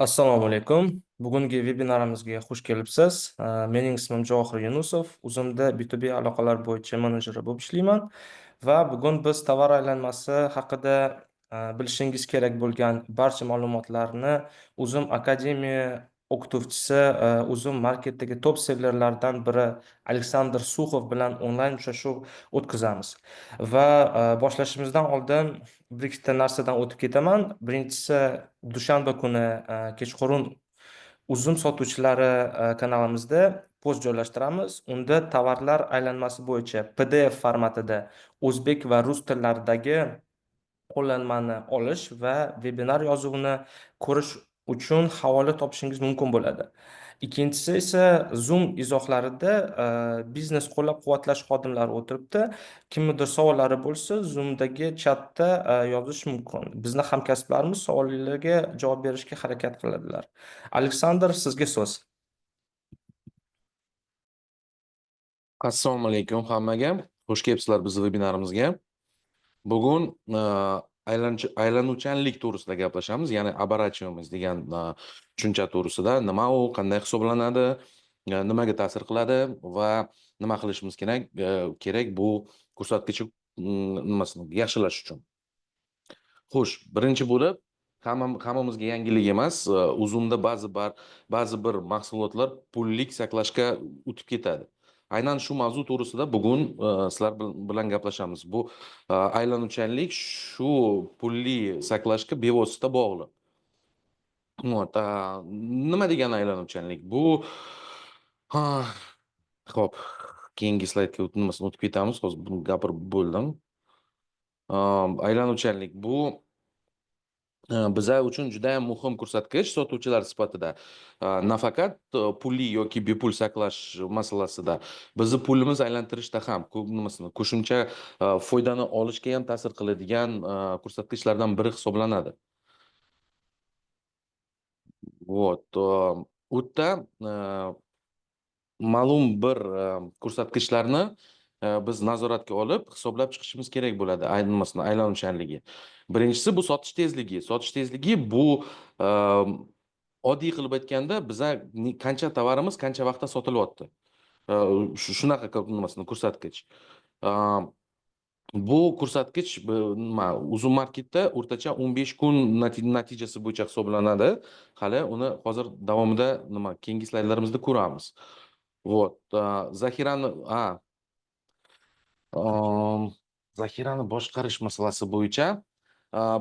Assalomu alaykum. Bugungi vebinarimizga xush kelibsiz. Mening ismim Javohir Yunusov. Uzumda B2B aloqalar bo'yicha menejeri bo'lib ishlayman va bugun biz tovar aylanmasi haqida bilishingiz kerak bo'lgan barcha ma'lumotlarni Uzum Akademiya o'qituvchisi, Uzum marketdagi top sellerlardan biri Aleksandr Suxov bilan onlayn uchrashuv o'tkazamiz. Va boshlashimizdan oldin bir ikkita narsadan o'tib ketaman. Birinchisi, dushanba kuni kechqurun Uzum sotuvchilari kanalimizda post joylashtiramiz. Unda tovarlar aylanmasi bo'yicha PDF formatida o'zbek va rus tillaridagi qo'llanmani olish va webinar yozuvini ko'rish uchun havola topishingiz mumkin bo'ladi. Ikkinchisi esa Zoom izohlarida biznes qo'llab-quvvatlash xodimlari o'tiribdi. Kimnidir savollari bo'lsa, Zoomdagi chatda yozish mumkin. Bizni hamkasblarimiz savollarga javob berishga harakat qiladilar. Aleksandr, sizga so'z. Assalomu alaykum hammaga. Xush kelibsizlar bizni vebinarimizga. Bugun aylanuvchanlik to'g'risida gaplashamiz, ya'ni оборачиваемость degan tushuncha to'g'risida. Nima u, qanday hisoblanadi, nimaga ta'sir qiladi va nima qilishimiz kerak bu ko'rsatkichni nimasini yaxshilash uchun. Xo'sh, birinchi bo'lib hammamizga yangilik emas, Uzumda ba'zi bir mahsulotlar pullik saqlashga o'tib ketadi. Aynan shu mavzu to'g'risida bugun sizlar bilan gaplashamiz. Bu aylanuvchanlik shu pulli saqlashga bevosita bog'liq. Nima degani aylanuvchanlik? Bu, xo'p, keyingi slaydga nimasini o'tib ketamiz. Hozir buni gapirib bo'ldim. Aylanuvchanlik bu biza uchun juda ham muhim ko'rsatkich sotuvchilar sifatida. Nafaqat pulli yoki bepul saqlash masalasida, bizni pulimiz aylantirishda ham nimasini qo'shimcha foydani olishga ham ta'sir qiladigan ko'rsatkichlardan biri hisoblanadi. U yerda ma'lum bir ko'rsatkichlarni biz nazoratga olib hisoblab chiqishimiz kerak bo'ladi. Nimasini aylanuvchanligi. Birinchisi bu sotish tezligi. Sotish tezligi bu oddiy qilib aytganda biza qancha tovarimiz qancha vaqtda sotilyapti. Shunaqa nimasini ko'rsatkich. Bu ko'rsatkich nima, Uzum marketda o'rtacha 15 kun natijasi bo'yicha hisoblanadi. Hali uni hozir davomida nima keyingi slaydlarimizda ko'ramiz. Zaxirani boshqarish masalasi bo'yicha,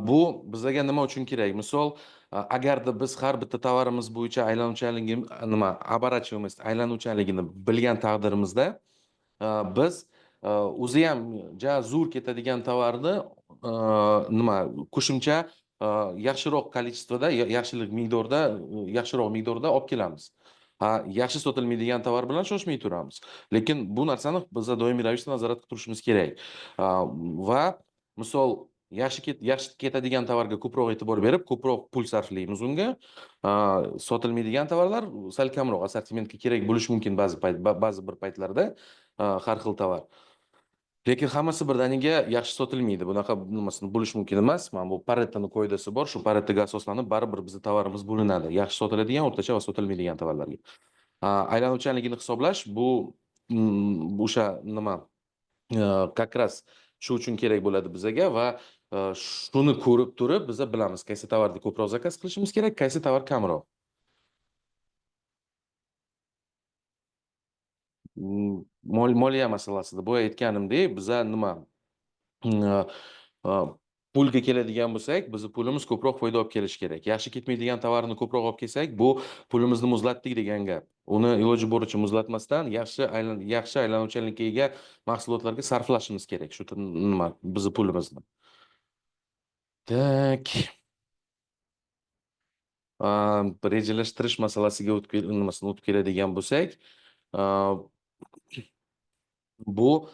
bu bizga nima uchun kerak? Misol, agarda biz har bitta tovarimiz bo'yicha aylanuvchanligi, nima, оборачиваемость aylanuvchanligini bilgan taqdirimizda, biz, o'zi ham ja zo'r ketadigan tovarni, nima, qo'shimcha, yaxshiroq количествоda, yaxshilik miqdorda, yaxshiroq miqdorda olib kelamiz. Ha, yaxshi sotilmaydigan tovar bilan shoshmay turamiz. Lekin bu narsani biz doimiy ravishda nazorat qilib turishimiz kerak. Va misol yaxshi ketadigan tovarga ko'proq e'tibor berib, ko'proq pul sarflaymiz unga. Sotilmaydigan tovarlar sal kamroq assortimentga kerak bo'lishi mumkin ba'zi bir paytlarda, har xil tovar. Lekin hammasi birdaniga yaxshi sotilmaydi. Bunaqa nimasini bo'lish mumkin emas. Mana bu Parettoning qoidasi bor. Shu Parettoga asoslanib baribir bizning tovarimiz bo'linadi. Yaxshi sotiladigan, o'rtacha va sotilmaydigan tovarlarga. Aylanuvchanligini hisoblash bu, o'sha nima, как раз shu uchun kerak bo'ladi bizaga va shuni ko'rib turib biz bilamiz qaysi tovarni ko'proq zakaz qilishimiz kerak, qaysi tovar kamroq. Moliya masalasida boya aytganimdek, biza nima, pulga keladigan bo'lsak, bizni pulimiz ko'proq foyda olib kelishi kerak. Yaxshi ketmaydigan tovarni ko'proq olib kelsak, bu pulimizni muzlatdik degan gap. Uni iloji boricha muzlatmasdan yaxshi aylanuvchanlikka ega mahsulotlarga sarflashimiz kerak. Shu nima, bizni pulimizni. Tak. Rejalashtirish masalasiga nimasini o'tib keladigan bo'lsak, bu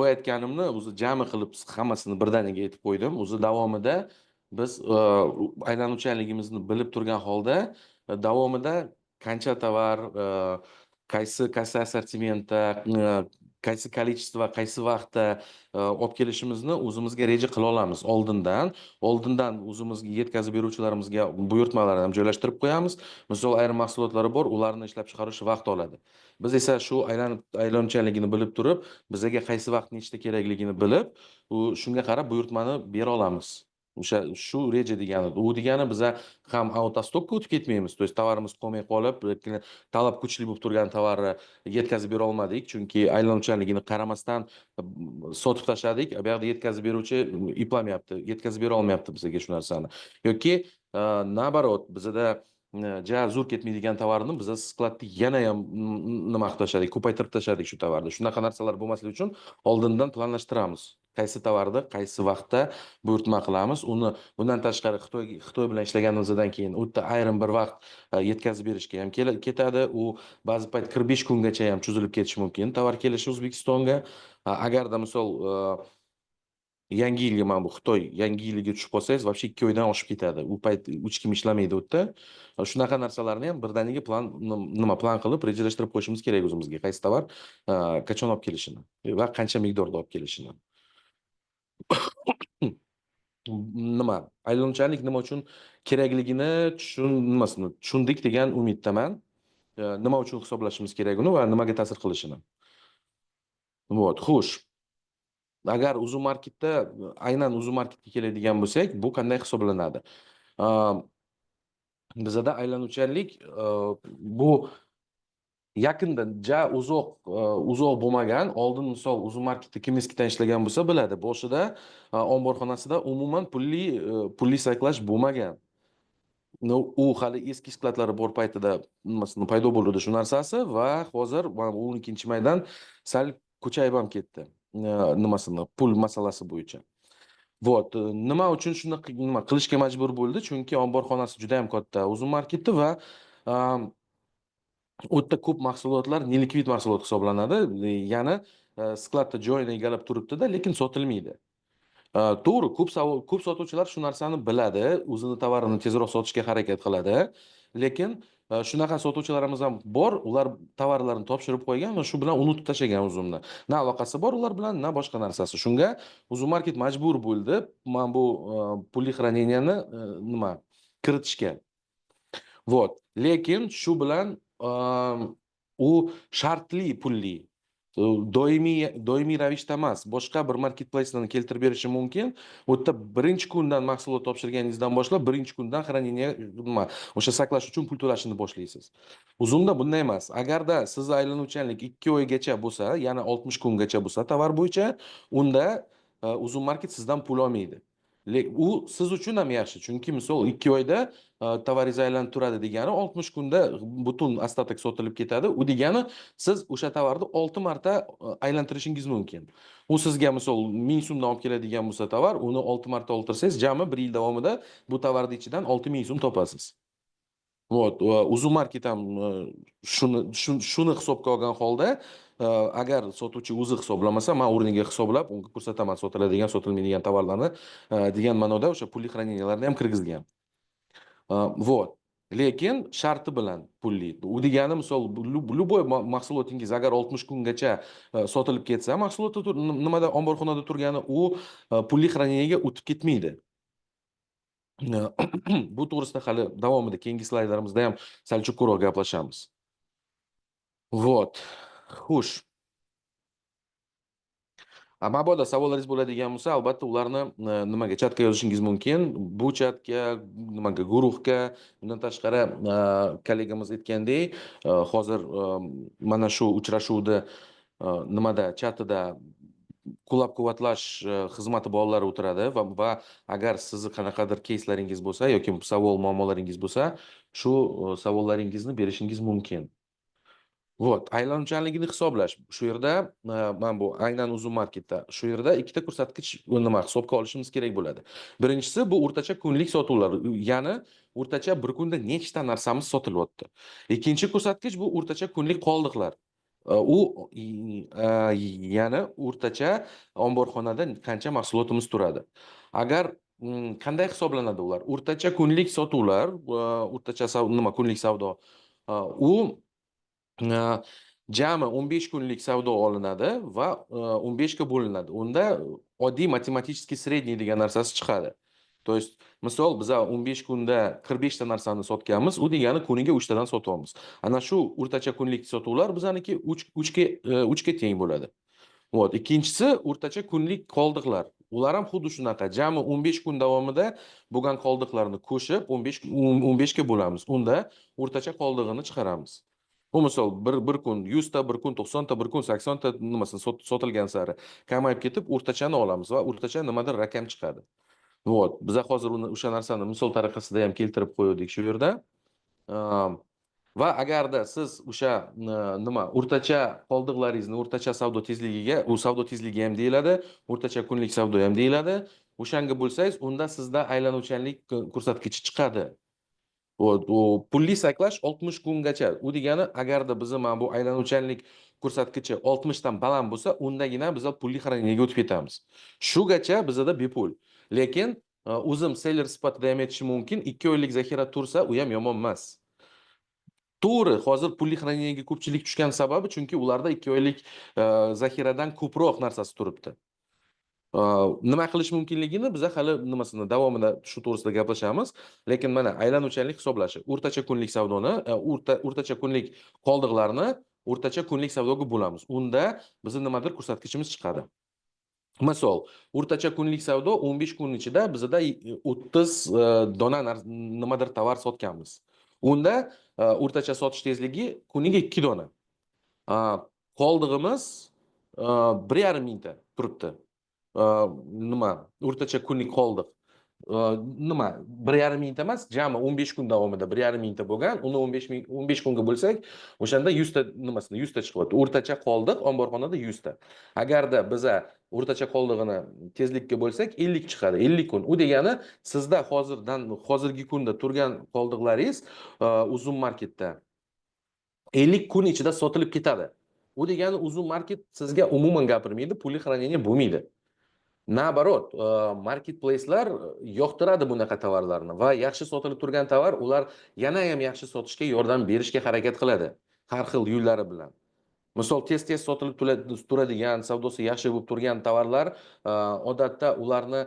aytganimni o'zi jami qilib hammasini birdaniga aytib qo'ydim. O'zi davomida biz aylanuvchanligimizni bilib turgan holda, davomida qancha tovar, qaysi assortimentda, Qaysi количество, qaysi vaqtda olib kelishimizni o'zimizga reja qila olamiz oldindan. Oldindan o'zimizga yetkazib beruvchilarimizga buyurtmalarni ham joylashtirib qo'yamiz. Misol, ayrim mahsulotlari bor, ularni ishlab chiqarish vaqt oladi. Biz esa shu aylanuvchanligini bilib turib, bizaga qaysi vaqt nechta kerakligini bilib, u shunga qarab buyurtmani bera olamiz. O'sha shu reja degani. U degani biza ham out of stockka o'tib ketmaymiz. То есть tovarimiz qolmay qolib, talab kuchli bo'lib turgan tovarni yetkazib bera olmadik, chunki aylanuvchanligini qaramasdan sotib tashladik. Bu yoqda yetkazib beruvchi eplamayapti, yetkazib bera olmayapti bizga shu narsani. Yoki наоборот, bizada ja zo'r ketmaydigan tovarni biza skladda yana ham nima qilib tashladik, ko'paytirib tashladik shu tovarni. Shunaqa narsalar bo'lmasligi uchun oldindan planlashtiramiz. Qaysi tovarni qaysi vaqtda buyurtma qilamiz. Uni bundan tashqari Xitoy bilan ishlaganimizdan keyin u yerda ayrim bir vaqt yetkazib berishga ham ketadi. U ba'zi payt 45 kungacha ham cho'zilib ketishi mumkin tovar kelishi O'zbekistonga. Agarda misol yangi yilga, mana bu Xitoy yangi yiliga tushib qolsangiz, вообще 2 oydan oshib ketadi. U payt hech kim ishlamaydi u yerda. Shunaqa narsalarni ham birdaniga plan nima plan qilib rejalashtirib qo'yishimiz kerak o'zimizga. Qaysi tovar qachon olib kelishini va qancha miqdorda olib kelishini. Nima, aylanuvchanlik nima uchun kerakligini nimasini tushundik degan umiddaman. Nima uchun hisoblashimiz kerak uni va nimaga ta'sir qilishini. Вот, xo'sh. Agar Uzum Marketda, aynan Uzum Marketga keladigan bo'lsak, bu qanday hisoblanadi? Bizada aylanuvchanlik bu yaqinda, ja uzoq bo'lmagan. Oldin, misol, Uzum Marketda kim eskidan ishlagan bo'lsa, biladi. Boshida omborxonasida umuman pulli saqlash bo'lmagan. Но, u hali eski skladlari bor paytida nimasini paydo bo'ldi shu narsasi va hozir mana bu 12 maydan sal kuchayib ham ketdi nimasini pul masalasi bo'yicha. Вот, nima uchun shuni nima qilishga majbur bo'ldi? Chunki omborxonasi juda ham katta Uzum Marketda va u yerda ko'p mahsulotlar неликвид mahsulot hisoblanadi. Ya'ni skladda joyini egallab turibdi-da, lekin sotilmaydi. To'g'ri, ko'p sotuvchilar shu narsani biladi, o'zini tovarini tezroq sotishga harakat qiladi. Lekin shunaqa sotuvchilarimiz ham bor, ular tovarlarini topshirib qo'ygan va shu bilan unutib tashlagan Uzumni. Na aloqasi bor ular bilan, na boshqa narsasi. Shunga Uzum Market majbur bo'ldi mana bu pulli хранение ni nima kiritishga. Вот. Lekin shu bilan u shartli pulli, doimiy ravishda emas, boshqa bir marketplace'dan keltirib berishi mumkin. U yerda birinchi kundan, mahsulot topshirganingizdan boshlab, birinchi kundan хранение, nima, o'sha saqlash uchun pul to'lashni boshlaysiz. Uzumda bunday emas. Agarda sizni aylanuvchanlik 2 oygacha bo'lsa, ya'ni 60 kungacha bo'lsa tovar bo'yicha, unda Uzum Market sizdan pul olmaydi. Lekin u siz uchun ham yaxshi, chunki misol 2 oyda tovaringiz aylanib turadi degani 60 kunda butun остаток sotilib ketadi. U degani siz o'sha tovarni 6 marta aylantirishingiz mumkin. U sizga misol 1000 so'mdan olib keladigan bo'lsa tovar, uni 6 marta oltirsangiz, jami bir yil davomida bu tovarni ichidan 6000 so'm topasiz. Вот, Uzum Market ham shuni hisobga olgan holda, agar sotuvchi o'zi hisoblamasa, man o'rniga hisoblab, unga ko'rsataman sotiladigan, sotilmaydigan tovarlarni degan ma'noda o'sha pulli хранения larni ham kirgizgan. Вот. Lekin sharti bilan pulli. U degani misol любой mahsulotingiz agar 60 kungacha sotilib ketsa, mahsuloti nimada, omborxonada turgani, u pulli хранение ga o'tib ketmaydi. Bu to'g'risida hali davomida keyingi slaydlarimizda ham sal chuqurroq gaplashamiz. Вот. Xush. Mabodo savollaringiz bo'ladigan bo'lsa, albatta ularni nimaga, chatga yozishingiz mumkin. Bu chatga, nimaga, guruhga. Bundan tashqari, kollegamiz aytgandek, hozir mana shu uchrashuvda nimada, chatida qo'llab-quvvatlash xizmati bolalari o'tiradi va agar sizni qanaqadir keyslaringiz bo'lsa yoki savol, muammolaringiz bo'lsa, shu savollaringizni berishingiz mumkin. Вот, aylanuvchanligini hisoblash. Shu yerda mana bu aynan Uzum Marketda shu yerda ikkita ko'rsatkich nima hisobga olishimiz kerak bo'ladi. Birinchisi bu o'rtacha kunlik sotuvlar, ya'ni o'rtacha bir kunda nechta narsamiz sotilyapti. Ikkinchi ko'rsatkich bu o'rtacha kunlik qoldiqlar. U ya'ni o'rtacha omborxonada qancha mahsulotimiz turadi. Agar qanday hisoblanadi ular? O'rtacha kunlik sotuvlar, o'rtacha nima kunlik savdo, u Jami 15 kunlik savdo olinadi va 15 ga bo'linadi. Unda oddiy математический средний degan narsasi chiqadi. То есть, misol, biza 15 kunda 45 ta narsani sotganmiz, u degani kuniga 3 tadan sotyapmiz. Ana shu o'rtacha kunlik sotuvlar bizaniki 3 ga teng bo'ladi. Вот, ikkinchisi o'rtacha kunlik qoldiqlar. Ular ham xuddi shunaqa. Jami 15 kun davomida bo'lgan qoldiqlarni qo'shib 15 ga bo'lamiz. Unda o'rtacha qoldig'ini chiqaramiz. Bu misol bir kun 100 ta, bir kun 90 ta, bir kun 80 ta nimasini sotilgan sari kamayib ketib, o'rtachani olamiz va o'rtacha nimadir raqam chiqadi. Вот, biza hozir uni, o'sha narsani misol tariqasida ham keltirib qo'ydik shu yerda. Va agarda siz o'sha nima, o'rtacha qoldiqlaringizni o'rtacha savdo tezligiga, u savdo tezligi ham deyiladi, o'rtacha kunlik savdo ham deyiladi, o'shanga bo'lsangiz, unda sizda aylanuvchanlik ko'rsatkichi chiqadi. Вот, u pulli saqlash 60 kungacha. U degani, agarda bizni mana bu aylanuvchanlik ko'rsatkichi 60 dan baland bo'lsa, undagina biz pulli хранение ga o'tib ketamiz. Shugacha bizada bepul. Lekin o'zim seller sifatida ham aytishim mumkin, 2 oylik zaxira tursa, u ham yomon emas. To'g'ri, hozir pulli хранение ga ko'pchilik tushgan sababi, chunki ularda 2 oylik zaxiradan ko'proq narsasi turibdi. Nima qilish mumkinligini biza hali nimasini davomida shu to'g'risida gaplashamiz. Lekin mana aylanuvchanlik hisoblashi, o'rtacha kunlik savdoni, o'rtacha kunlik qoldiqlarni o'rtacha kunlik savdoga bo'lamiz. Unda bizni nimadir ko'rsatkichimiz chiqadi. Misol, o'rtacha kunlik savdo 15 kun ichida bizada 30 dona nimadir tovar sotganmiz. Unda o'rtacha sotish tezligi kuniga 2 dona. Qoldig'imiz 1,5 mingta turibdi. Nima, o'rtacha kunlik qoldiq. Nima, 1,5 mingta emas, jami 15 kun davomida 1,5 mingta bo'lgan, uni 15 ming 15 kunga bo'lsak, o'shanda 100 ta nimasini 100 ta chiqyapti. O'rtacha qoldiq omborxonada 100 ta. Agarda biza o'rtacha qoldig'ini tezlikka bo'lsak, 50 chiqadi, 50 kun. U degani sizda hozirdan, hozirgi kunda turgan qoldiqlaringiz Uzum Marketda 50 kun ichida sotilib ketadi. U degani Uzum Market sizga umuman gapirmaydi, pulli хранение bo'lmaydi. Наоборот, marketplace'lar yoqtiradi bunaqa tovarlarni va yaxshi sotilib turgan tovar ular yana ham yaxshi sotishga yordam berishga harakat qiladi har xil yo'llari bilan. Misol, tez-tez sotilib turadigan, savdosi yaxshi bo'lib turgan tovarlar odatda ularni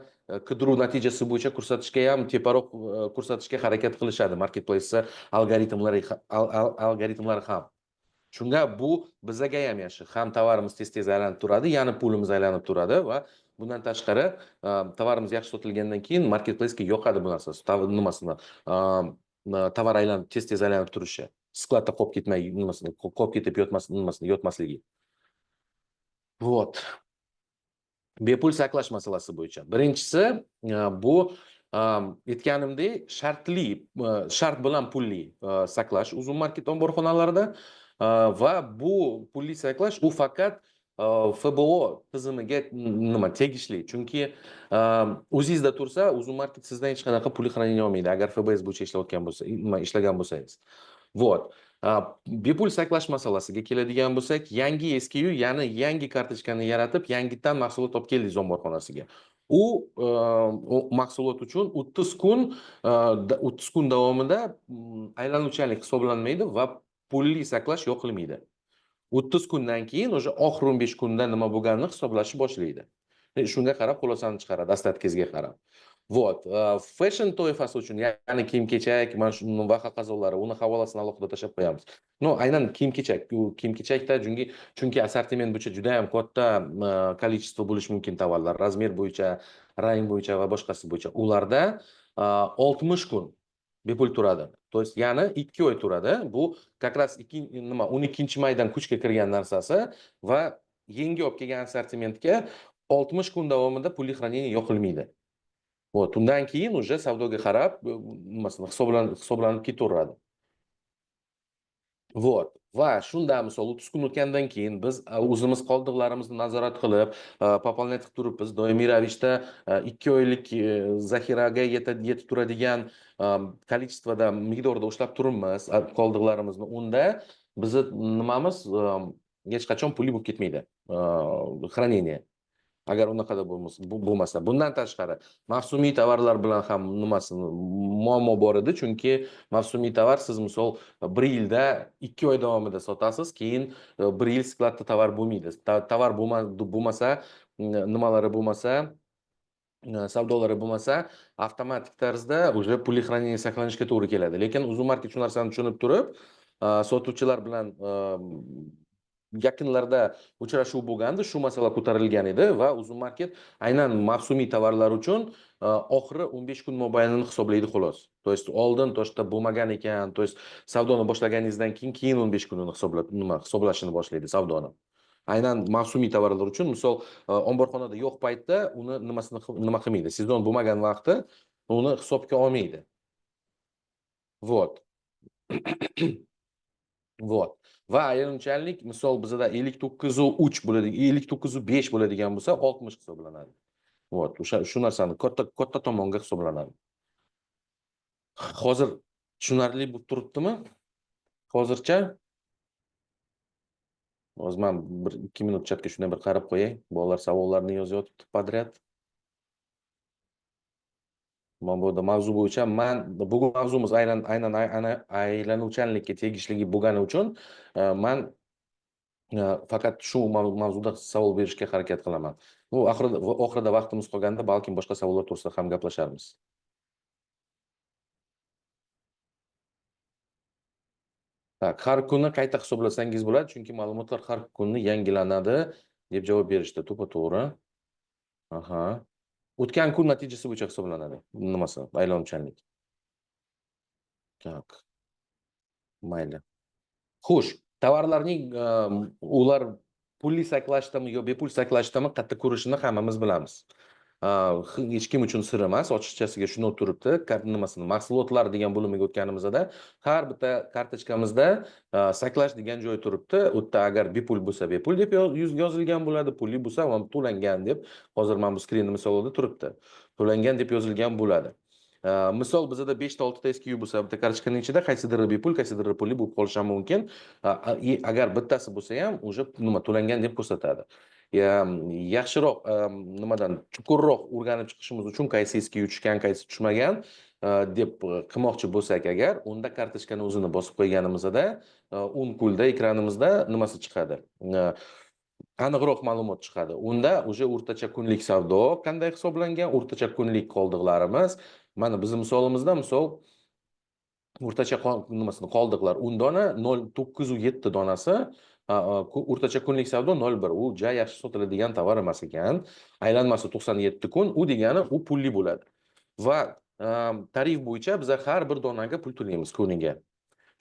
qidiruv natijasi bo'yicha ko'rsatishga ham, teparoq ko'rsatishga harakat qilishadi marketplace algoritmlari ham. Shunga bu bizaga ham yaxshi. Ham tovarimiz tez-tez aylanib turadi, ya'ni pulimiz aylanib turadi va bundan tashqari tovarimiz yaxshi sotilgandan keyin marketplace'ga yoqadi bu narsa, nimasini, tovar aylanib, tez-tez aylanib turishi, skladda qolib ketmay, nimasini, qolib ketib yotmas, nimasini, yotmasligi. Вот. Bepul saqlash masalasi bo'yicha. Birinchisi, bu aytganimdek, shartli, shart bilan pulli saqlash Uzum Market omborxonalarida va bu pulli saqlash u faqat FBO tizimiga nima, tegishli. Chunki o'zingizda tursa, Uzum Market sizdan hech qanaqa pulli хранение olmaydi, agar FBS bo'yicha ishlayotgan bo'lsa, nima, ishlagan bo'lsangiz. Вот. Bepul saqlash masalasiga keladigan bo'lsak, yangi SKU, ya'ni yangi kartochkani yaratib, yangidan mahsulot olib keldingiz omborxonasiga. U mahsulot uchun 30 kun, 30 kun davomida aylanuvchanlik hisoblanmaydi va pulli saqlash yoqilmaydi. 30 kundan keyin o'sha oxirgi 15 kunda nima bo'lganini hisoblashni boshlaydi. Shunga qarab xulosani chiqaradi, остатка ngizga qarab. Вот, fashion toifasi uchun, ya'ni kiyim-kechak, mana shu va hoqazolari, uni havolasini alohida tashlab qo'yamiz. Но, aynan kiyim-kechak, u kiyim-kechakda chunki assortiment bo'yicha juda ham katta количество bo'lishi mumkin tovarlar, размер bo'yicha, rang bo'yicha va boshqasi bo'yicha. Ularda 60 kun bepul turadi. То есть, ya'ni 2 oy turadi. Bu как раз ikki, nima, 12-maydan kuchga kirgan narsasi va yangi olib kelgan assortimentga 60 kun davomida pulli хранение yoqilmaydi. Вот, undan keyin уже savdoga qarab nimasini hisoblanib ketaveradi. Вот. Va shunda misol 30 kun o'tgandan keyin biz o'zimiz qoldiqlarimizni nazorat qilib, пополнять qilib turibmiz. Doimiy ravishda 2 oylik zaxiraga yetib turadigan количество da, miqdorda ushlab turibmiz qoldiqlarimizni. Unda bizni nimamiz hech qachon pulli bo'lib ketmaydi. Хранение. Agar unaqada bo'lmasa, bundan tashqari mavsumiy tovarlar bilan ham nimasi muammo bor edi, chunki mavsumiy tovar siz misol 1 yilda 2 oy davomida sotasiz, keyin 1 yil skladda tovar bo'lmaydi. Tovar bo'lmasa, nimalari bo'lmasa, savdolari bo'lmasa, avtomatik tarzda уже pulli хранение saqlanishga to'g'ri keladi. Lekin Uzum Market shu narsani tushunib turib, sotuvchilar bilan yaqinlarda uchrashuv bo'lgandi, shu masala ko'tarilgan edi va Uzum Market aynan mavsumiy tovarlar uchun oxiri 15 kun mobaynini hisoblaydi xolos. То есть oldin toshda bo'lmagan ekan, то есть savdoni boshlaganingizdan keyin 15 kunini hisoblab, nima hisoblashini boshlaydi savdoni. Aynan mavsumiy tovarlar uchun, misol, omborxonada yo'q paytda uni nimasini nima qilmaydi, sezon bo'lmagan vaqti uni hisobga olmaydi. Вот. Вот. Va aylanuvchanlik, misol, bizada 59,3 bo'ladi, 59,5 bo'ladigan bo'lsa, 60 hisoblanadi. Вот, o'sha shu narsani katta katta tomonga hisoblanadi. Hozir tushunarli bo'lib turibdimi? Hozircha? Hozir men 1-2 minut chatga shunday bir qarab qo'yay. Bolalar savollarni yozyotibdi подряд. Mana bu yerda mavzu bo'yicha man bugun mavzumiz aynan aylanuvchanlikka tegishligi bo'lgani uchun man faqat shu mavzuda savol berishga harakat qilaman. Bu oxirida vaqtimiz qolganda balkim boshqa savollar to'g'risida ham gaplasharmiz. Tak, har kuni qayta hisoblasangiz bo'ladi, chunki ma'lumotlar har kuni yangilanadi deb javob berishdi. To'ppa-to'g'ri. Aha. O'tgan kun natijasi bo'yicha hisoblanadi. Nimasi? Aylanuvchanlik. Tak. Mayli. Xo'sh, tovarlarning ular pulli saqlashdimi yo bepul saqlashdimi qayerda ko'rishini hammamiz bilamiz. Hech kim uchun sir emas, ochiqchasiga shuni turibdi. Nimasini mahsulotlar degan bo'limiga o'tganimizda har bitta kartochkamizda saqlash degan joy turibdi. U yerda agar bepul bo'lsa bepul deb yozilgan bo'ladi, pulli bo'lsa ham to'langan deb, hozir mana bu skrinni misolida turibdi. To'langan deb yozilgan bo'ladi. Misol bizada 5 ta 6 ta SKU bo'lsa, bitta kartochkaning ichida qaysidir bepul, qaysidir pulli bo'lib qolishi ham mumkin. Agar bittasi bo'lsa ham уже nima to'langan deb ko'rsatadi. Yaxshiroq, nimadan chuqurroq o'rganib chiqishimiz uchun qaysi SKU tushgan, qaysi tushmagan deb qilmoqchi bo'lsak agar, unda kartochkani o'zini bosib qo'yganimizda, o'ng qo'lda ekranimizda nimasi chiqadi? Aniqroq ma'lumot chiqadi. Unda уже o'rtacha kunlik savdo qanday hisoblangan, o'rtacha kunlik qoldiqlarimiz. Mana bizning misolimizda misol o'rtacha nimasini qoldiqlar 10 dona, nol to'qqiz yuz yetti donasi, o'rtacha kunlik savdo 0,1. U ja yaxshi sotiladigan tovar emas ekan. Aylanmasi 97 kun, u degani u pulli bo'ladi. Va tarif bo'yicha biz har bir donaga pul to'laymiz kuniga.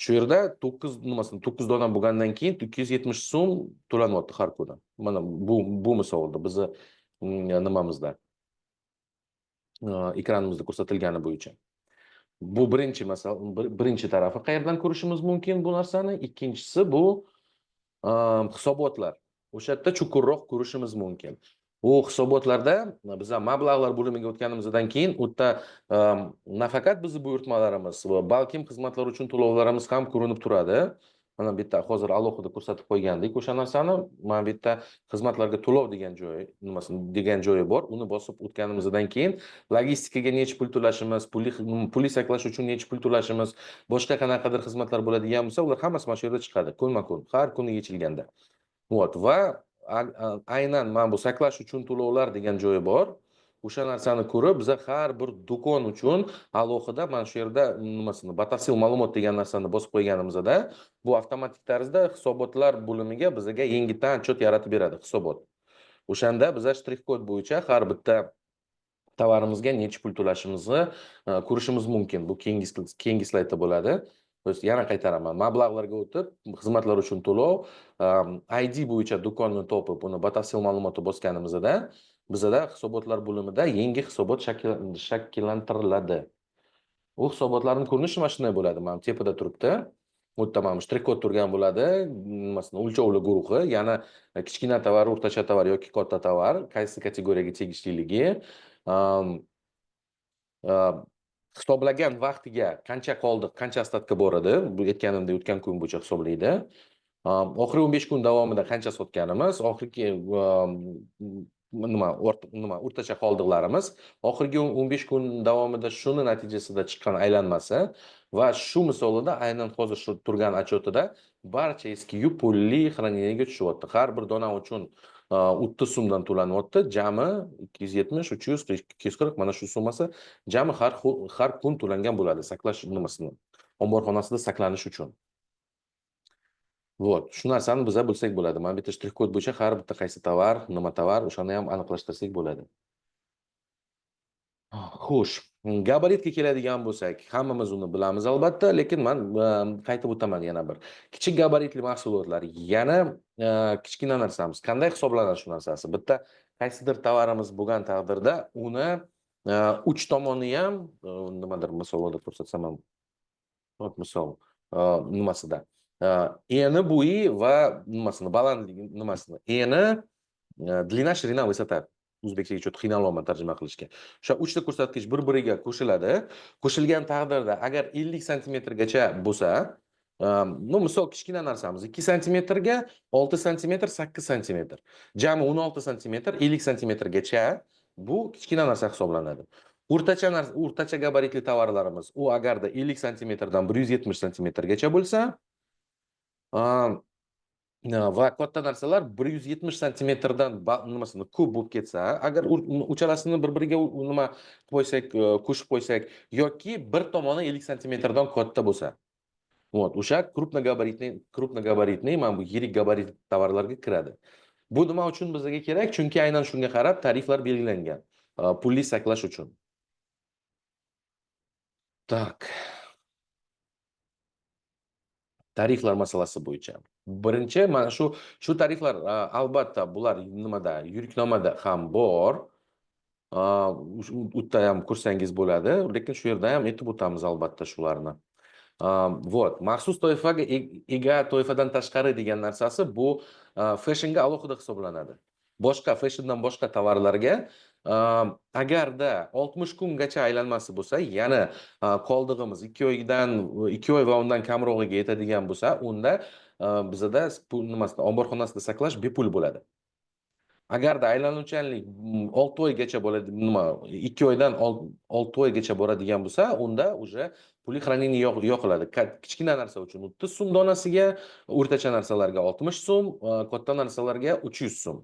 Shu yerda to'qqiz nimasini to'qqiz dona bo'lgandan keyin ikki yuz yetmish so'm to'lanyapti har kuni. Mana bu misolda bizni nimamizda, ekranimizda ko'rsatilgani bo'yicha. Bu birinchi masala, birinchi tarafi qayerdan ko'rishimiz mumkin bu narsani. Ikkinchisi bu hisobotlar. O'sha yerda chuqurroq ko'rishimiz mumkin. Bu hisobotlarda biz mablag'lar bo'limiga o'tganimizdan keyin u yerda nafaqat bizni buyurtmalarimiz va balkim xizmatlar uchun to'lovlarimiz ham ko'rinib turadi. Mana bu yerda hozir alohida ko'rsatib qo'ygandik o'sha narsani. Mana bu yerda xizmatlarga to'lov degan joy, nimasi degan joyi bor. Uni bosib o'tganimizdan keyin logistikaga necha pul to'lashimiz, pulli saqlash uchun necha pul to'lashimiz, boshqa qanaqadir xizmatlar bo'ladigan bo'lsa, ular hammasi mana shu yerda chiqadi kunma-kun, har kuni yechilganda. Вот, va aynan mana bu saqlash uchun to'lovlar degan joyi bor. O'sha narsani ko'rib, biz har bir do'kon uchun alohida mana shu yerda nimasini batafsil ma'lumot degan narsani bosib qo'yganimizda, bu avtomatik tarzda hisobotlar bo'limiga bizga yangidan отчет yaratib beradi hisobot. O'shanda biz shtrix kod bo'yicha har bitta tovarimizga necha pul to'lashimizni ko'rishimiz mumkin. Bu keyingi slaydda bo'ladi. То есть yana qaytaraman, mablag'larga o'tib, xizmatlar uchun to'lov, ID bo'yicha do'konni topib, uni batafsil ma'lumotni bosganimizda bizada hisobotlar bo'limida yangi hisobot shakllantiriladi. U hisobotlarning ko'rinishi mana shunday bo'ladi. Mana tepada turibdi. U yerda mana shtrix kod turgan bo'ladi, nimasini o'lchovli guruhi, ya'ni kichkina tovar, o'rtacha tovar yoki katta tovar, qaysi kategoriyaga tegishliligi, hisoblagan vaqtiga qancha qoldiq, qancha ostatka bor edi, bu aytganimdek o'tgan kun bo'yicha hisoblaydi. Oxirgi 15 kun davomida qancha sotganimiz, oxirgi nima nima o'rtacha qoldiqlarimiz oxirgi 15 kun davomida shuni natijasida chiqqan aylanmasi va shu misolida aynan hozir shu turgan отчетida barcha SKU pulli хранениеga tushyapti. Har bir dona uchun 30 so'mdan to'lanyapti. Jami 270, 300, 240, mana shu summasi jami har kun to'langan bo'ladi saqlash nimasini, omborxonasida saqlanish uchun. Вот, shu narsani biza bilsak bo'ladi. Mana bu yerda shtrix kod bo'yicha har bitta qaysi tovar, nima tovar, o'shani ham aniqlashtirsak bo'ladi. Xo'sh, gabaritga keladigan bo'lsak, hammamiz uni bilamiz albatta, lekin man qaytib o'taman yana bir. Kichik gabaritli mahsulotlar yana kichkina narsamiz. Qanday hisoblanadi shu narsasi? Bitta qaysidir tovarimiz bo'lgan taqdirda uni uch tomoni ham nimadir misolida ko'rsatsam ham, вот misol nimasida eni, bo'yi va nimasini, balandligi nimasini, eni, длина, ширина, высота, o'zbekchaga что-то qiynalyapman tarjima qilishga. O'sha uchta ko'rsatkich bir biriga qo'shiladi. Qo'shilgan taqdirda agar 50 santimetrgacha bo'lsa, ну, misol kichkina narsamiz 2 santimetrga 6 santimetr, 8 santimetr, jami 16 santimetr, 50 santimetrgacha bu kichkina narsa hisoblanadi. O'rtacha narsa, o'rtacha gabaritli tovarlarimiz u agarda 50 santimetrdan 170 santimetrgacha bo'lsa, va katta narsalar 170 santimetrdan nimasini ko'p bo'lib ketsa, agar uchalasini bir biriga nima qo'ysak, qo'shib qo'ysak yoki bir tomoni 50 santimetrdan katta bo'lsa, вот o'sha крупногабаритный, mana bu yirik gabarit tovarlarga kiradi. Bu nima uchun bizga kerak? Chunki aynan shunga qarab tariflar belgilangan, pulli saqlash uchun. Так, tariflar masalasi bo'yicha birinchi mana shu tariflar, albatta bular nimada, yuriknomada ham bor. U yerda ham ko'rsangiz bo'ladi, lekin shu yerda ham aytib o'tamiz albatta shularni. Вот maxsus toifaga ega toifadan tashqari degan narsasi bu fashionga alohida hisoblanadi. Boshqa fashiondan boshqa tovarlarga agarda 60 kungacha aylanmasi bo'lsa, ya'ni qoldig'imiz 2 oydan, 2 oy va undan kamrog'iga yetadigan bo'lsa, unda bizada nimasida, omborxonasida saqlash bepul bo'ladi. Agarda aylanuvchanlik 6 oygacha bo'ladi, nima, 2 oydan 6 oygacha boradigan bo'lsa, unda уже pulli хранение yoqiladi. Kichkina narsa uchun 30 so'm donasiga, o'rtacha narsalarga 60 so'm, katta narsalarga 300 so'm.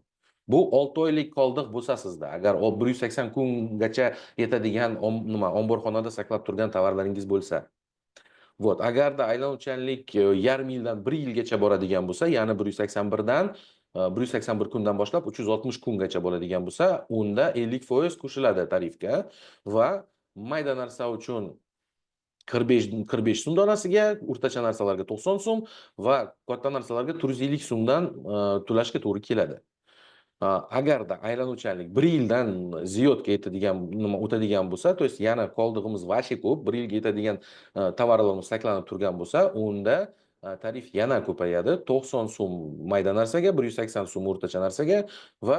Bu 6 oylik qoldiq bo'lsa sizda, agar 180 kungacha yetadigan nima, omborxonada saqlab turgan tovarlaringiz bo'lsa. Вот, agarda aylanuvchanlik yarim yildan 1 yilgacha boradigan bo'lsa, ya'ni 181dan, 181 kundan boshlab 360 kungacha bo'ladigan bo'lsa, unda 50% qo'shiladi tarifga va mayda narsa uchun 45 so'm donasiga, o'rtacha narsalarga 90 so'm va katta narsalarga 450 so'mdan to'lashga to'g'ri keladi. Agarda aylanuvchanlik 1 yildan ziyodga yetadigan, nima, o'tadigan bo'lsa, то есть yana qoldig'imiz вообще ko'p, 1 yilga yetadigan tovarlarimiz saqlanib turgan bo'lsa, unda tarif yana ko'payadi. 90 so'm mayda narsaga, 180 so'm o'rtacha narsaga va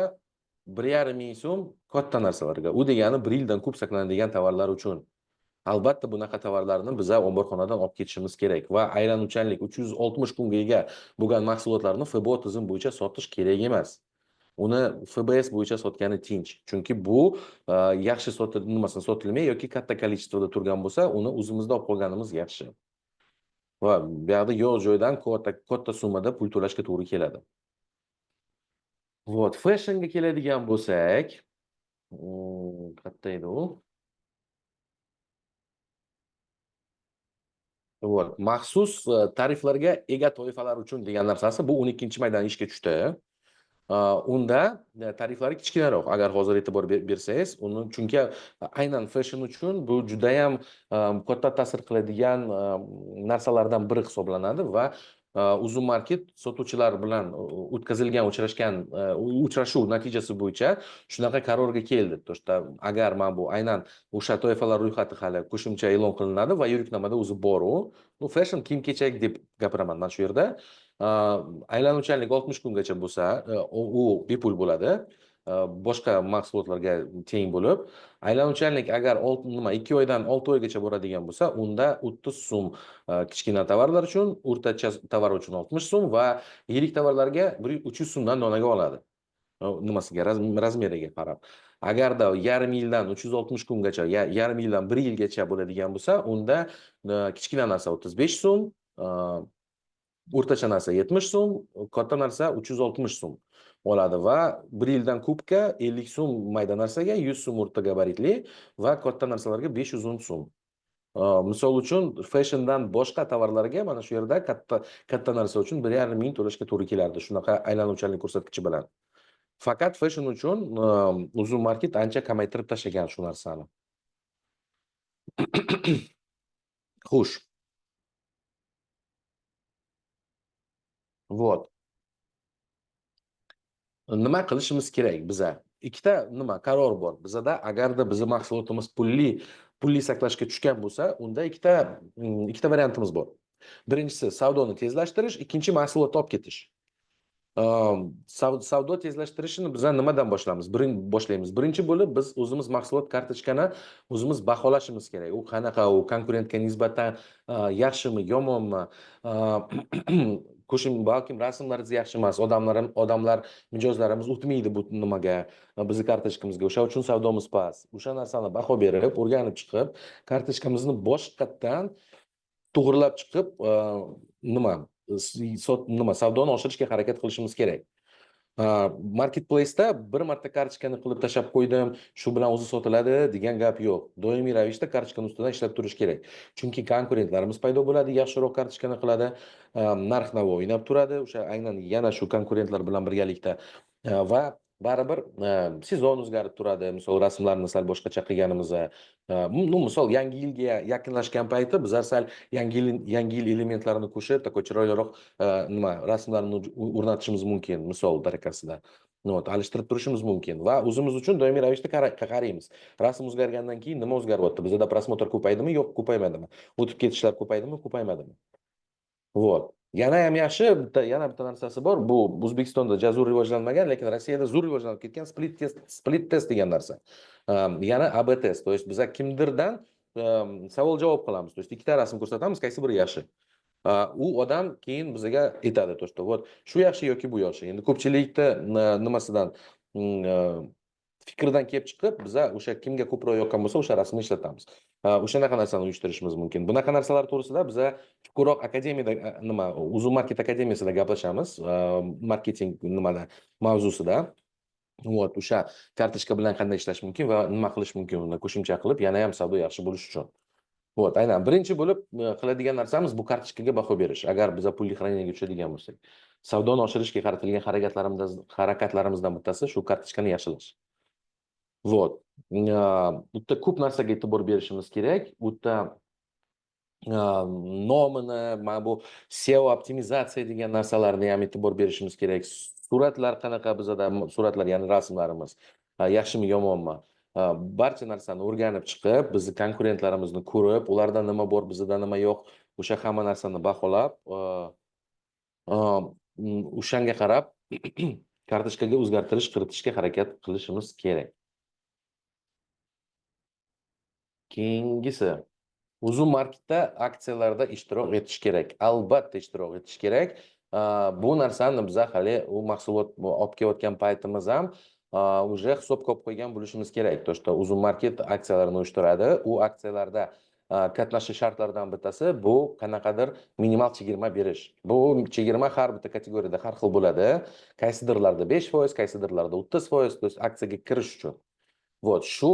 1,5 ming so'm katta narsalarga. U degani 1 yildan ko'p saqlanadigan tovarlar uchun. Albatta bunaqa tovarlarni biza omborxonadan olib ketishimiz kerak va aylanuvchanlik 360 kunga ega bo'lgan mahsulotlarni FBO tizim bo'yicha sotish kerak emas. Uni FBS bo'yicha sotgani tinch. Chunki bu yaxshi nimasini sotilmay yoki katta количествоda turgan bo'lsa, uni o'zimizda olib qolganimiz yaxshi. Va bu yoqda yo'q joydan katta katta summada pul to'lashga to'g'ri keladi. Вот, fashionga keladigan bo'lsak, qayerda edi u? Вот, maxsus tariflarga ega toifalar uchun degan narsasi bu 12 maydan ishga tushdi. Unda tariflari kichkinaroq, agar hozir e'tibor bersangiz, uni, chunki aynan fashion uchun bu judayam katta ta'sir qiladigan narsalardan biri hisoblanadi va Uzum Market sotuvchilar bilan o'tkazilgan uchrashgan uchrashuv natijasi bo'yicha shunaqa qarorga keldi. То что agar mana bu aynan o'sha toifalar ro'yxati hali qo'shimcha e'lon qilinadi va yuriknomada o'zi bor u. Bu fashion, kiyim kechak deb gapiraman man shu yerda. Aylanuvchanlik 60 kungacha bo'lsa, u bepul bo'ladi. Boshqa mahsulotlarga teng bo'lib, aylanuvchanlik agar nima, 2 oydan 6 oygacha boradigan bo'lsa, unda 30 so'm kichkina tovarlar uchun, o'rtacha tovar uchun 60 so'm va yirik tovarlarga 300 so'mdan donaga oladi. Nimasiga, razmeriga qarab. Agarda yarim yildan 360 kungacha, yarim yildan 1 yilgacha bo'ladigan bo'lsa, unda kichkina narsa 35 so'm, o'rtacha narsa 70 so'm, katta narsa 360 so'm oladi va 1 yildan ko'pga 50 so'm mayda narsaga, 100 so'm o'rta gabaritli va katta narsalarga 510 so'm. Misol uchun fashiondan boshqa tovarlarga mana shu yerda katta katta narsa uchun 1,5 ming to'lashga to'g'ri kelardi shunaqa aylanuvchanlik ko'rsatkichi bilan. Faqat fashion uchun Uzum Market ancha kamaytirib tashlagan shu narsani. Xush. Вот. Nima qilishimiz kerak biza? Ikkita nima qaror bor bizada. Agarda bizni mahsulotimiz pulli saqlashga tushgan bo'lsa, unda ikkita variantimiz bor. Birinchisi savdoni tezlashtirish, ikkinchi mahsulotni olib ketish. Savdo tezlashtirishini biza nimadan boshlaymiz? Boshlaymiz. Birinchi bo'lib biz o'zimiz mahsulot kartochkani o'zimiz baholashimiz kerak. U qanaqa, u konkurentga nisbatan yaxshimi, yomonmi? Qo'shim, balkim rasmlaringiz yaxshi emas, odamlar, mijozlarimiz o'tmaydi bu nimaga, bizni kartochkamizga. O'sha uchun savdomiz past. O'sha narsani baho berib, o'rganib chiqib, kartochkamizni boshqatdan to'g'rilab chiqib, nima, nima savdoni oshirishga harakat qilishimiz kerak. Marketplace'da bir marta kartochkani qilib tashlab qo'ydim, shu bilan o'zi sotiladi degan gap yo'q. Doimiy ravishda kartochkani ustidan ishlab turish kerak. Chunki konkurentlarimiz paydo bo'ladi, yaxshiroq kartochkani qiladi, narx-navo o'ynab turadi, o'sha aynan yana shu konkurentlar bilan birgalikda, va baribir sezon o'zgarib turadi. Misol rasmlarni sal boshqacha qilganimizda, misol yangi yilga yaqinlashgan payti bizlar sal yangi yil elementlarini qo'shib, такой chiroyliroq nima rasmlarni o'rnatishimiz mumkin, misol tariqasida. Alishtirib turishimiz mumkin va o'zimiz uchun doimiy ravishda qaraymiz. Rasm o'zgargandan keyin nima o'zgaryapti? Bizda просмотр ko'paydimi, yo'q, ko'paymadimi? O'tib ketishlar ko'paydimi, ko'paymadimi? Вот. Yana ham yaxshi yana bitta narsasi bor. Bu O'zbekistonda ja zo'r rivojlanmagan, lekin Rossiyada zo'r rivojlanib ketgan split test degan narsa. Yana AB test, то есть biza kimdirdan savol javob qilamiz. То есть ikkita rasm ko'rsatamiz, qaysi biri yaxshi. U odam keyin bizga aytadi, то что вот shu yaxshi yoki bu yaxshi. Endi ko'pchilikda nimasidan, fikridan kelib chiqib, biza o'sha kimga ko'proq yoqqan bo'lsa, o'sha rasmni ishlatamiz. O'shanaqa narsani uyushtirishimiz mumkin. Bunaqa narsalar to'g'risida biza chuqurroq akademiyada, nima, Uzum Market akademiyasida gaplashamiz, marketing nimada mavzusida. Вот, o'sha kartochka bilan qanday ishlash mumkin va nima qilish mumkin uni qo'shimcha qilib, yana ham savdo yaxshi bo'lishi uchun. Вот, aynan birinchi bo'lib qiladigan narsamiz bu kartochkaga baho berish. Agar biza pulli хранение ga tushadigan bo'lsak, savdoni oshirishga qaratilgan harakatlarimizdan bittasi shu kartochkani yaxshilash. Вот. Bu yerda ko'p narsaga e'tibor berishimiz kerak. U yerda nomini, mana bu SEO optimizatsiya degan narsalarni ham e'tibor berishimiz kerak. Suratlar qanaqa bizada, suratlar, ya'ni rasmlarimiz yaxshimi, yomonmi? Barcha narsani o'rganib chiqib, bizni konkurentlarimizni ko'rib, ularda nima bor, bizda nima yo'q, o'sha hamma narsani baholab, o'shanga qarab kartochkaga o'zgartirish kiritishga harakat qilishimiz kerak. Keyingisi, Uzum Marketda aksiyalarda ishtirok etish kerak. Albatta ishtirok etish kerak. Bu narsani biza hali u mahsulot olib kelayotgan paytimiz ham уже hisobga olib qo'ygan bo'lishimiz kerak. То, что Uzum Market aksiyalarini uyushtiradi. U aksiyalarda qatnashish shartlaridan bittasi bu qanaqadir minimal chegirma berish. Bu chegirma har bitta kategoriyada har xil bo'ladi. Qaysidirlarda 5%, qaysidirlarda 30%, то есть aksiyaga kirish uchun. Вот shu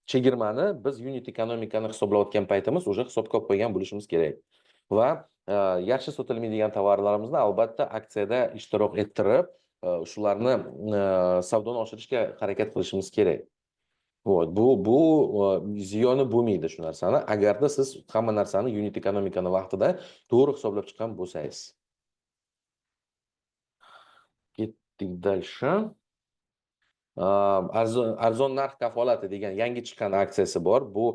chegirmani biz unit ekonomikani hisoblayotgan paytimiz уже hisobga olib qo'ygan bo'lishimiz kerak. Va yaxshi sotilmaydigan tovarlarimizni albatta aksiyada ishtirok ettirib, shularni savdoni oshirishga harakat qilishimiz kerak. Вот, bu ziyoni bo'lmaydi shu narsani, agarda siz hamma narsani unit ekonomikani vaqtida to'g'ri hisoblab chiqqan bo'lsangiz. Ketdik дальше. Arzon narx kafolati degan yangi chiqqan aksiyasi bor. Bu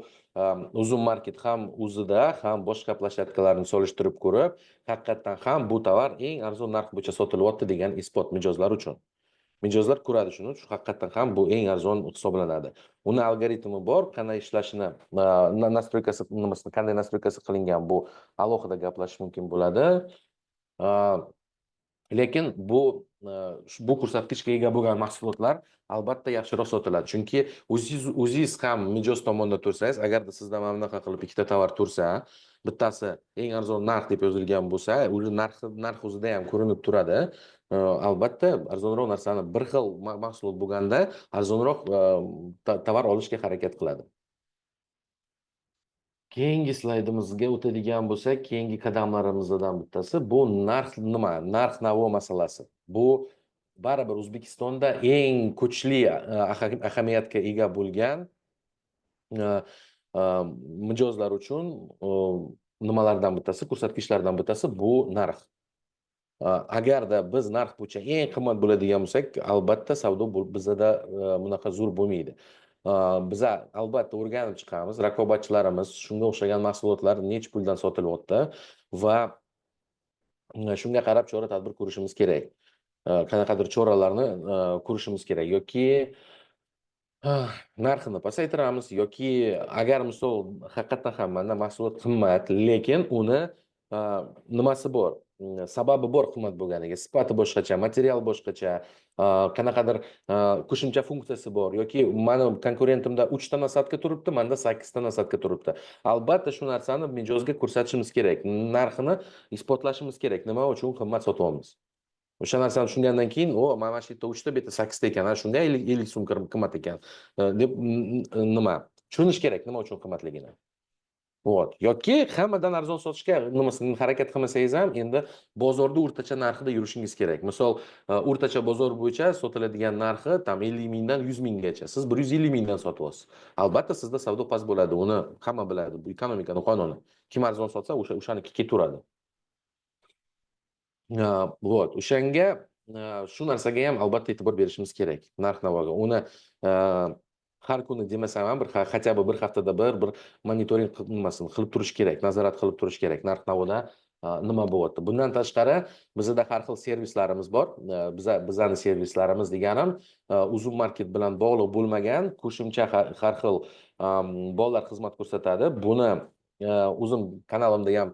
Uzum Market ham o'zida, ham boshqa площадка larni solishtirib ko'rib, haqiqatdan ham bu tovar eng arzon narx bo'yicha sotilyapti degan isbot mijozlar uchun. Mijozlar ko'radi shuni, shu haqiqatdan ham bu eng arzon hisoblanadi. Uni algoritmi bor, qanday ishlashini, настройка si, nimasini, qanday настройка si qilingan, bu alohida gaplashish mumkin bo'ladi. Lekin bu ko'rsatkichga ega bo'lgan mahsulotlar albatta yaxshiroq sotiladi, chunki o'zingiz ham mijoz tomonda tursangiz, agarda sizda mana bunaqa qilib ikkita tovar tursa, bittasi eng arzon narx deb yozilgan bo'lsa, уже narx o'zida ham ko'rinib turadi. Albatta arzonroq narsani, bir xil mahsulot bo'lganda arzonroq tovar olishga harakat qiladi. Keyingi slaydimizga o'tadigan bo'lsak, keyingi qadamlarimizdan bittasi bu narx, nima, narx navo masalasi. Bu baribir O'zbekistonda eng kuchli ahamiyatga ega bo'lgan mijozlar uchun nimalardan bittasi, ko'rsatkichlardan bittasi bu narx. Agarda biz narx bo'yicha eng qimmat bo'ladigan bo'lsak, albatta savdo bizada bunaqa zo'r bo'lmaydi. Biza albatta o'rganib chiqamiz, raqobatchilarimiz shunga o'xshagan mahsulotlar necha puldan sotilyapti va shunga qarab chora tadbir ko'rishimiz kerak. Qanaqadir choralarni ko'rishimiz kerak yoki narxini pasaytiramiz, yoki agar, misol, haqiqatdan ham mana mahsulot qimmat, lekin uni nimasi bor, sababi bor qimmat bo'lganiga: sifati boshqacha, material boshqacha, qanaqadir qo'shimcha funksiyasi bor yoki mani konkurentimda uchta насадка turibdi, manda sakkizta насадка turibdi. Albatta shu narsani mijozga ko'rsatishimiz kerak, narxini isbotlashimiz kerak, nima uchun qimmat sotyapmiz. O'sha narsani tushungandan keyin, o, mana shu yerda uchta, bu yerda sakkizta ekan, ha, shunda 50 so'm qimmat ekan deb nima, tushunish kerak nima uchun qimmatligini. Вот, yoki hammadan arzon sotishga nimasini harakat qilmasangiz ham, endi bozorda o'rtacha narxida yurishingiz kerak. Misol, o'rtacha bozor bo'yicha sotiladigan narxi там 50 mingdan 100 minggacha, siz 150 mingdan sotyapsiz, albatta sizda savdo past bo'ladi. Uni hamma biladi, bu ekonomikani qonuni: kim arzon sotsa, o'sha o'shaniki ketaveradi. Вот o'shanga shu narsaga ham albatta e'tibor berishimiz kerak, narx navoga. Uni har kuni demasam ham, bir хотя бы bir haftada bir monitoring nimasini qilib turish kerak, nazorat qilib turish kerak, narx navoda nima bo'lyapti. Bundan tashqari, bizada har xil servislarimiz bor. Bizani servislarimiz deganim, Uzum Market bilan bog'liq bo'lmagan qo'shimcha har xil bolalar xizmat ko'rsatadi. Buni o'zim kanalimda ham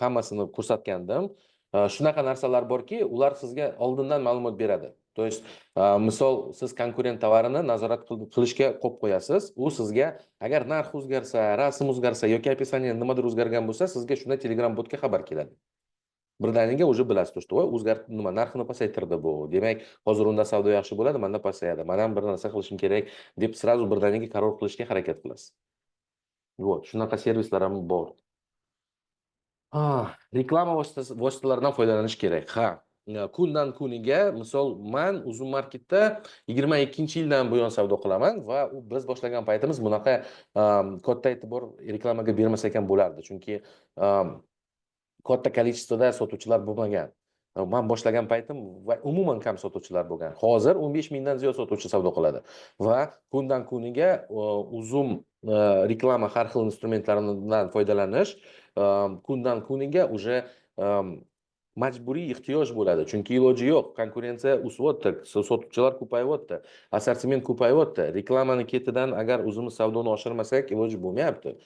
hammasini ko'rsatgandim. Shunaqa narsalar borki, ular sizga oldindan ma'lumot beradi. То есть, misol, siz konkurent tovarini nazorat qilishga qo'yib qo'yasiz, u sizga agar narx o'zgarsa, rasm o'zgarsa yoki описание nimadir o'zgargan bo'lsa, sizga shunda Telegram botga xabar keladi. Birdaniga уже bilasiz, то что voy, o'zgart, nima, narxini pasaytirdi bu, demak, hozir unda savdo yaxshi bo'ladi, manda pasayadi, man ham bir narsa qilishim kerak deb сразу birdaniga qaror qilishga harakat qilasiz. Вот shunaqa servislar ham bor. Reklama vositalaridan foydalanish kerak. Ha, kundan kuniga, misol, man Uzum Marketda 22-yildan buyon savdo qilaman va u biz boshlagan paytimiz bunaqa katta e'tibor reklamaga bermasak ham bo'lardi, chunki katta количество da sotuvchilar bo'lmagan. Man boshlagan paytim va umuman kam sotuvchilar bo'lgan. Hozir 15 mingdan ziyod sotuvchi savdo qiladi va kundan kuniga Uzum reklama har xil instrumentlaridan foydalanish kundan kuniga уже majburiy ehtiyoj bo'ladi, chunki iloji yo'q, konkurensiya o'syapti, sotuvchilar ko'payyapti, assortiment ko'payyapti. Reklamani ketidan agar o'zimiz savdoni oshirmasak, iloji bo'lmayapti.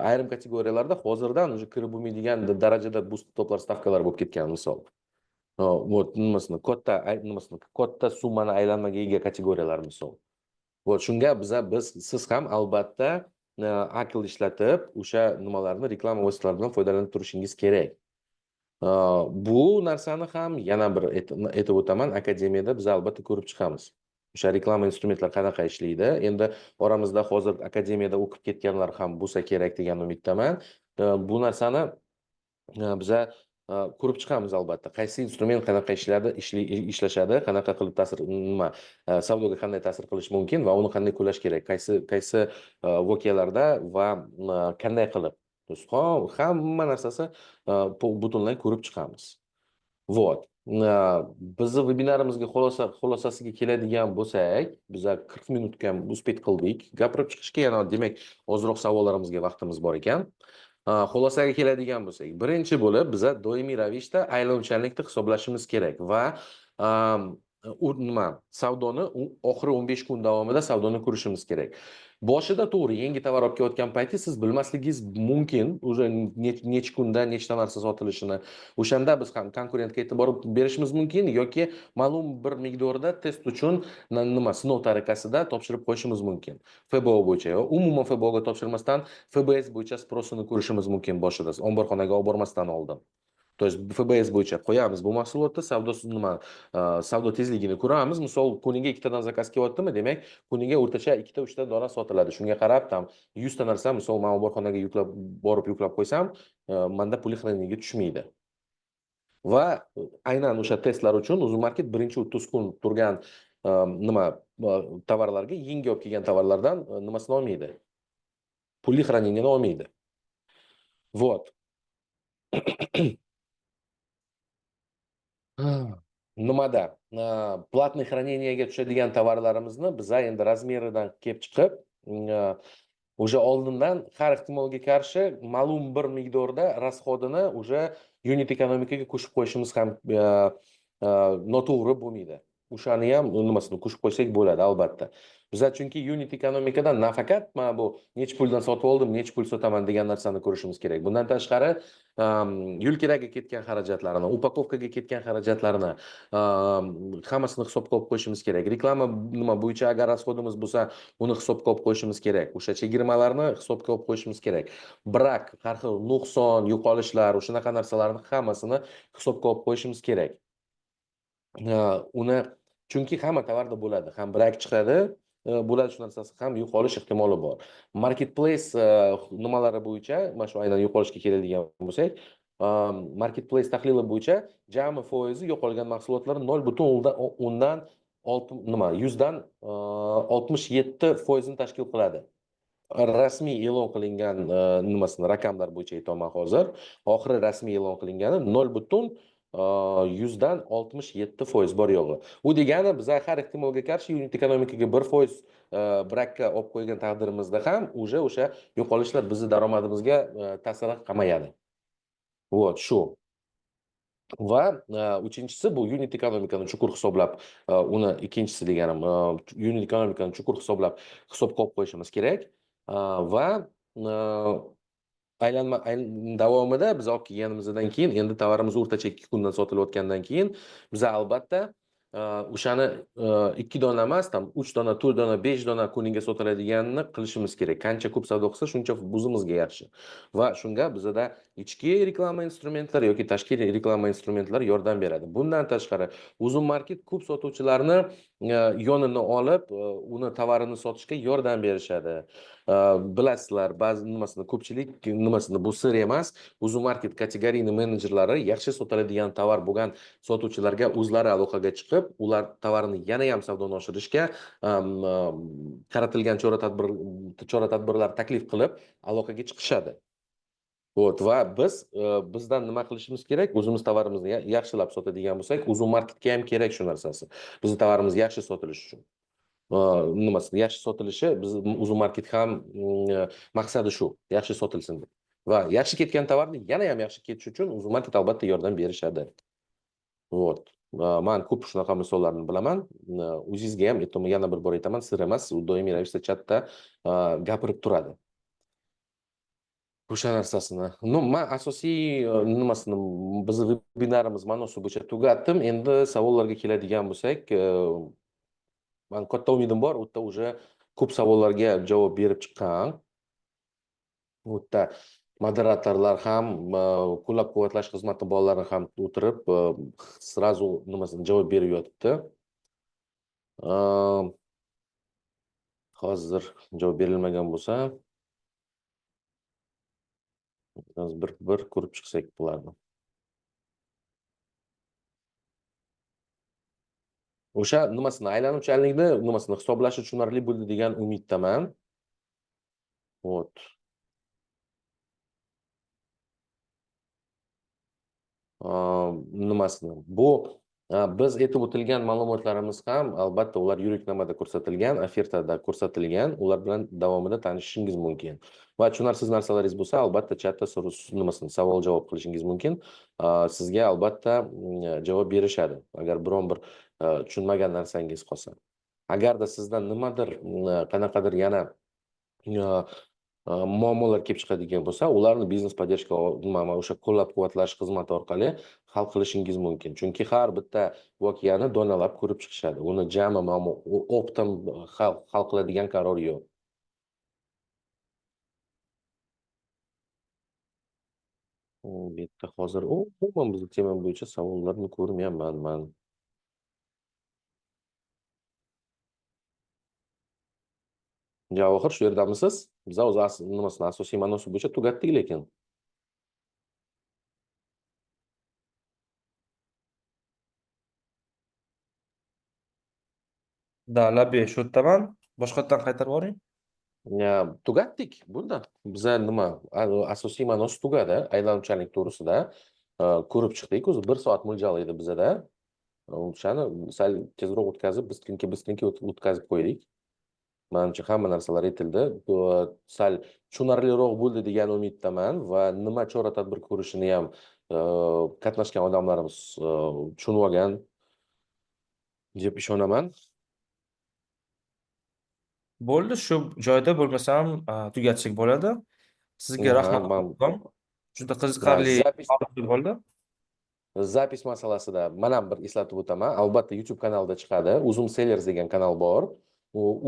Ayrim kategoriyalarda hozirdan уже kirib bo'lmaydigan darajada boost toplar, stavkalar bo'lib ketgan, misol. Вот nimasini katta nimasini katta summani aylanmaga ega kategoriyalar, misol. Вот shunga biz, siz ham albatta aql ishlatib, o'sha nimalarni, reklama vositalaridan foydalanib turishingiz kerak. Bu narsani ham yana bir aytib o'taman, akademiyada biz albatta ko'rib chiqamiz, o'sha reklama instrumentlar qanaqa ishlaydi. Endi oramizda hozir akademiyada o'qib ketganlar ham bo'lsa kerak degan umiddaman. Bu narsani biza ko'rib chiqamiz albatta, qaysi instrument qanaqa ishladi, ishlashadi, qanaqa qilib ta'sir, nima, savdoga qanday ta'sir qilishi mumkin va uni qanday qo'llash kerak, qaysi qaysi voqealarda va qanday qilib. То есть hamma narsasi butunlay ko'rib chiqamiz. Вот bizni vebinarimizga xulosasiga keladigan bo'lsak, biza 40 minutga ham успеть qildik gapirib chiqishga, yana demak ozroq savollarimizga vaqtimiz bor ekan. Xulosaga keladigan bo'lsak, birinchi bo'lib biza doimiy ravishda aylanuvchanlikni hisoblashimiz kerak va Nima savdoni oxiri 15 kun davomida savdoni ko'rishimiz kerak. Boshida to'g'ri, yangi tovar olib kelayotgan payti siz bilmasligingiz mumkin, уже necha kunda nechta narsa sotilishini. O'shanda biz ham konkurentga e'tibor berishimiz mumkin yoki ma'lum bir miqdorda test uchun nima sinov tariqasida topshirib qo'yishimiz mumkin. FBO bo'yicha, umuman FBOga topshirmasdan FBS bo'yicha sprosini ko'rishimiz mumkin boshida, omborxonaga olib bormasdan oldin. То есть FBS bo'yicha qo'yamiz bu mahsulotni, savdosi nima, savdo tezligini ko'ramiz. Misol, kuniga 2 tadan zakaz kelyaptimi, demak, kuniga o'rtacha 2-3 ta dona sotiladi. Shunga qarab tam 100 ta narsa, misol, men omborxonaga yuklab borib yuklab qo'ysam, menda pul хранение ga tushmaydi. Va aynan o'sha testlar uchun Uzum Market birinchi 30 kun turgan nima tovarlarga, yangi olib kelgan tovarlardan nimasini olmaydi. Pulli хранение ni olmaydi. Вот. Nimada платный хранение ga tushadigan tovarlarimizni biza endi razmeridan kelib chiqib, уже oldindan har ehtimolga qarshi ma'lum bir miqdorda расход ini уже юнит ekonomikaga qo'shib qo'yishimiz ham noto'g'ri bo'lmaydi. O'shani ham nimasini qo'shib qo'ysak bo'ladi albatta. Biza chunki юнит ekonomikadan nafaqat mana bu necha puldan sotib oldim, necha pul sotaman degan narsani ko'rishimiz kerak. Bundan tashqari yo'l kiraga ketgan xarajatlarini, упаковка ga ketgan xarajatlarini hammasini hisobga olib qo'yishimiz kerak. Reklama nima bo'yicha agar расход imiz bo'lsa, uni hisobga olib qo'yishimiz kerak. O'sha chegirmalarni hisobga olib qo'yishimiz kerak. Brak, har xil nuqson, yo'qolishlar, o'shanaqa narsalarni hammasini hisobga olib qo'yishimiz kerak. Uni chunki hamma tovarda bo'ladi, ham brak chiqadi, bo'ladi shu narsasi, ham yo'qolish ehtimoli bor. Marketplace nimalari bo'yicha, mana shu aynan yo'qolishga keladigan bo'lsak, marketplace tahlili bo'yicha jami foizi yo'qolgan mahsulotlar nol butun o'ndan olti, nima, yuzdan 67 foizini tashkil qiladi. Rasmiy e'lon qilingan nimasini raqamlar bo'yicha aytaman hozir. Oxiri rasmiy e'lon qilingani nol butun yuzdan oltmish yetti foiz bor yo'g'i. U degani biza har ehtimolga qarshi юнит ekonomikaga 1% brakka olib qo'ygan taqdirimizda ham уже o'sha yo'qolishlar bizni daromadimizga ta'sir qilmayadi. Вот shu. Va uchinchisi bu юнит ekonomikani chuqur hisoblab, uni ikkinchisi deganim, юнит ekonomikani chuqur hisoblab hisobga olib qo'yishimiz kerak. Va aylanma davomida biz olib kelganimizdan keyin endi tovarimiz o'rtacha 2 kundan sotilayotgandan keyin biz albatta o'shani 2 dona emas, tam 3 dona, 4 dona, 5 dona kuniga sotiladiganini qilishimiz kerak. Qancha ko'p savdo qilsa, shuncha o'zimizga yaxshi. Va shunga bizada ichki reklama instrumentlari yoki tashqi reklama instrumentlari yordam beradi. Bundan tashqari Uzum Market ko'p sotuvchilarni yonini olib, uni tovarini sotishga yordam berishadi. Bilasizlar, ba'zi nimasini ko'pchilik nimasini bu sir emas, Uzum Market kategoriyani menejerlari yaxshi sotiladigan tovar bo'lgan sotuvchilarga o'zlari aloqaga chiqib, ular tovarini yana ham savdoni oshirishga qaratilgan chora-tadbirlar taklif qilib aloqaga chiqishadi. Вот, va biz bizdan nima qilishimiz kerak? O'zimiz tovarimizni yaxshilab sotadigan bo'lsak, Uzum Marketga ham kerak shu narsasi. Bizning tovarimiz yaxshi sotilishi uchun. Nimasi yaxshi sotilishi, biz Uzum Market ham maqsadi shu, yaxshi sotilsin deb. Va yaxshi ketgan tovarni yana ham yaxshi ketishi uchun Uzum Market albatta yordam berishadi. Вот. Man ko'p shunaqa misollarni bilaman. O'zingizga ham aytaman, yana bir bor aytaman, sir emas, u doimiy ravishda chatda gapirib turadi. O'sha narsasini. Ну, man asosiy nimasini bizni vebinarimiz ma'nosi bo'yicha tugatdim. Endi savollarga keladigan bo'lsak, man katta umidim bor, u yerda уже ko'p savollarga javob berib chiqqan. U yerda moderatorlar ham, qo'llab-quvvatlash xizmati bolalari ham o'tirib, сразу nimasini javob berib yotibdi. Hozir javob berilmagan bo'lsa, hozir bir ko'rib chiqsak bularni. O'sha nimasini aylanuvchanlikni nimasini hisoblashi tushunarli bo'ldi degan umiddaman. Вот. Nimasini? Bu biz aytib o'tilgan ma'lumotlarimiz ham albatta ular yuriknomada ko'rsatilgan, ofertada ko'rsatilgan, ular bilan davomida tanishishingiz mumkin. Va tushunarsiz narsalaringiz bo'lsa, albatta chatda nimasini savol javob qilishingiz mumkin. Sizga albatta javob berishadi. Agar biron bir Tushunmagan narsangiz qolsa. Agarda sizdan nimadir, qanaqadir yana muammolar kelib chiqadigan bo'lsa, ularni biznes поддержка, nima, o'sha qo'llab-quvvatlash xizmati orqali hal qilishingiz mumkin. Chunki har bitta voqeani donalab ko'rib chiqishadi. Uni jami muammo оптом hal qiladigan qaror yo'q. Bu yerda hozir umuman bizni tema bo'yicha savollarni ko'rmayapman man. Javohir, shu yerdamisiz? Biz o'zi nimasini, asosiy ma'nosi bo'yicha tugatdik lekin. Да, labi, shu yerdaman. Boshqatdan qaytarib yuboring. Ya, tugatdik bunda. Biza nima, asosiy ma'nosi tugadi. Aylanuvchanlik to'g'risida ko'rib chiqdik. O'zi 1 soat mo'ljal edi bizada. O'shani sal tezroq o'tkazib, быстренько o'tkazib qo'ydik. Manimcha hamma narsalar aytildi. Bu sal tushunarliroq bo'ldi degan umiddaman va nima chora tadbir ko'rishini ham qatnashgan odamlarimiz tushunib olgan deb ishonaman. Bo'ldi, shu joyda bo'lmasam tugatsak bo'ladi. Sizga rahmat. Juda qiziqarli bo'ldi. Запись masalasida man ham bir eslatib o'taman. Albatta YouTube kanalida chiqadi. Uzum Sellers degan kanal bor.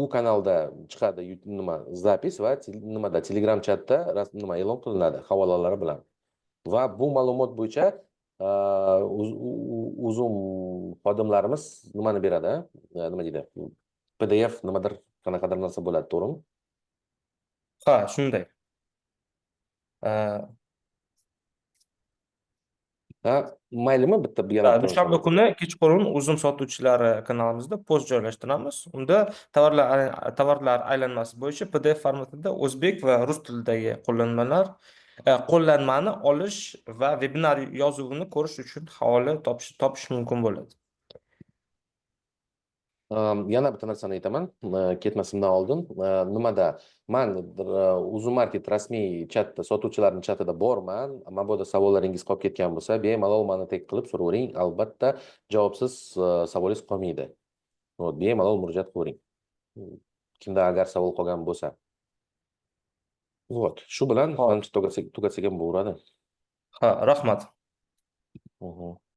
U kanalda chiqadi nima запись va nimada Telegram chatda nima e'lon qilinadi havolalari bilan. Va bu ma'lumot bo'yicha Uzum xodimlarimiz nimani beradi? Nima deydi? PDF nimadir qanaqadir narsa bo'ladi, to'g'rimi? Ha, shunday. Ha, maylimi bitta yana dushanba kuni kechqurun Uzum sotuvchilari kanalimizda post joylashtiramiz. Unda tovarlar aylanmasi bo'yicha PDF formatida o'zbek va rus tilidagi qo'llanmalar, qo'llanmani olish va webinar yozuvini ko'rish uchun havola topish mumkin bo'ladi. Yana bitta narsani aytaman, ketmasimdan oldin, nimada man Uzum Market rasmiy chatda, sotuvchilarning chatida borman. Mabodo savollaringiz qolib ketgan bo'lsa, bemalol mani tag qilib so'ravering. Albatta javobsiz savolingiz qolmaydi. Bemalol murojaat qilavering. Kimda agar savol qolgan bo'lsa. Вот, shu bilan manimcha tugatsak ham bo'laveradi. Ha, rahmat.